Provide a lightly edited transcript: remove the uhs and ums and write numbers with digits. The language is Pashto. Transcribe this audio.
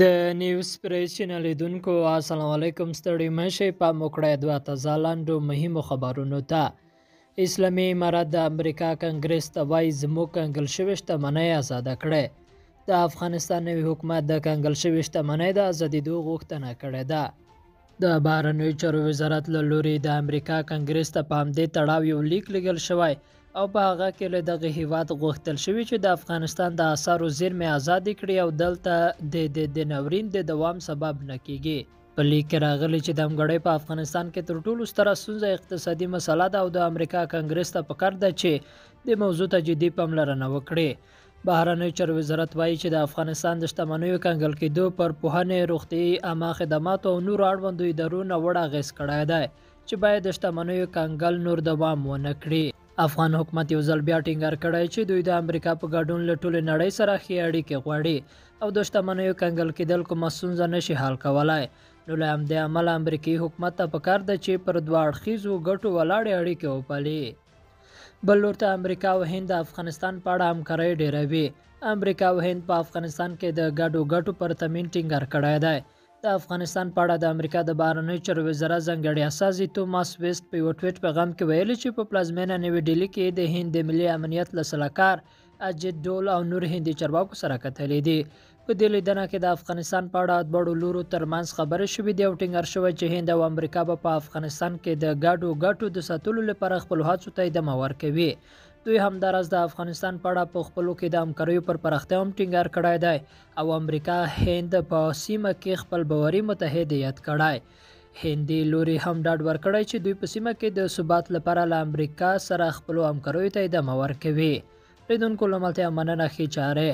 د نیوز پریس چینل لیدونکو السلام علیکم. ستړي مه شئ، پام وکړئ دوه تازه لنډو مهمو خبرونو ته. اسلامي امارت د امریکا کنګرس ته وایي زموږ کنګل شوې شتمنۍ ازاده کړې. د افغانستان نوي حکومت د کنګل شوې شتمنۍ د ازادېدو غوښتنه کړې ده. د بهرنیو چارو وزارت له لوري د امریکا کنګرس ته په همدې تړاو یو لیک لیږل شوی او په هغه کې له دغه هیواد غوښتل شوي چې د افغانستان د آثارو زیرمې ازادې کړي او دلته د ناورین د دوام سبب نه کیږي. په لیک کې راغلي چې دمګړۍ په افغانستان کې تر ټولو ستره ستونزه اقتصادي مسله ده او د امریکا کنګرس ته پکار ده چې د موضوع ته جدي پاملرنه وکړي. بهرنیو چارو وزارت وایي چې د افغانستان د شتمنیو کنګل کېدو پر پوهنې، روغتیايي، عامه خدماتو او نورو اړوندو ادارو ناوړه اغېز کړی دی چې باید د شتمنیو کنګل نور دوام ونه کړي. افغان حکومت یو ځل بیا ټینګار کړی چې دوی د امریکا په ګډون له ټولې نړۍ سره ښې اړیکې غواړي او د شتمنیو کنګل کېدل کومه ستونزه نشي حل کولای، نو له همدې امله امریکایي حکومت ته پکار ده چې پر دوه اړخیزو ګټو ولاړې اړیکې وپالي. بل لور ته امریکا او هند د افغانستان په اړه همکارۍ ډېروي. امریکا او هند په افغانستان کې د ګډو ګټو پر تامین ټینګار کړی دی. د افغانستان په اړه د امریکا د بهرنیو چارو وزارت ځانګړي استازي توماس ویسټ په یوه ټویټ پیغام کې ویلي چې په پلازمېنه نوي ډیلي کې د هند د ملي امنیت له سلاکار اجیت ډول او نور هندي چارواکو سره کتلي دي. په دې لیدنه کې د افغانستان په اړه دواړو لورو ترمنځ خبرې شوې دي او ټینګار شوی چې هند او امریکا به په افغانستان کې د ګډو ګټو د ساتلو لپاره خپلو هڅو ته ادامه ورکوي. دوی همداراز د افغانستان په اړه په خپلو کې د همکاریو پر پراختیا هم ټینګار کړی دی او امریکا هند په سیمه کې خپل باوري متحد یاد کړی. هندي لوري هم ډاډ ورکړی چې دوی په سیمه کې د ثبات لپاره له امریکا سره خپلو همکاریو ته ادامه ورکوي. لیدونکو له ملتیا مننه، ښې چارې.